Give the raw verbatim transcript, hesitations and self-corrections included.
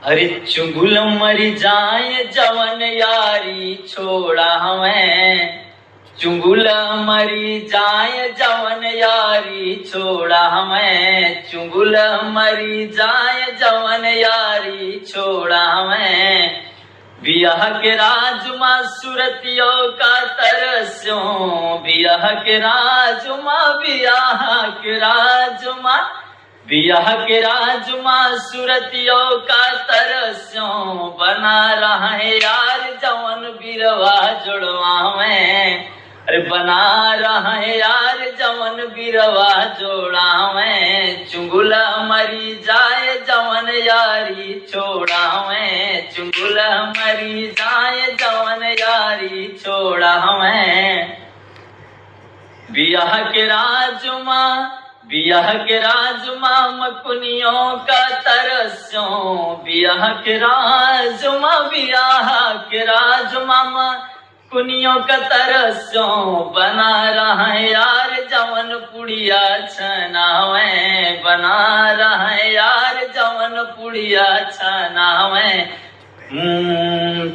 अरे चुंगुल मरी जाए जवन यारी छोड़ा हमें, चुंगुल मरी जाए जवन यारी छोड़ा हमें, चुंगुल मरी जाए जवन यारी छोड़ा हमें। बियाह के राज मा सुरतियों का तरस्यों, बियाह के राज मा, बियाह के राज मा, बियाह के राज मा सुरतियों का तरस्यों, बना रहे यार जवन बिरवा जोड़वा में। अरे बना रहे यार जवन बिरवा जोड़ा में, चुंगुल मरी जाए जवन यारी छोड़ा में, चुंगुल मरी जाए जवन यारी छोड़ा में। बियाह के राज मा, बियाह के राज मा मकुनियों का तरस्यों, बियाह के राज मा, बियाह के राज मा मकुनियों का तरस्यों, बना रहे यार जवन पुड़िया छनावे, बना रहे यार जवन पुड़िया छनावे। हम्म,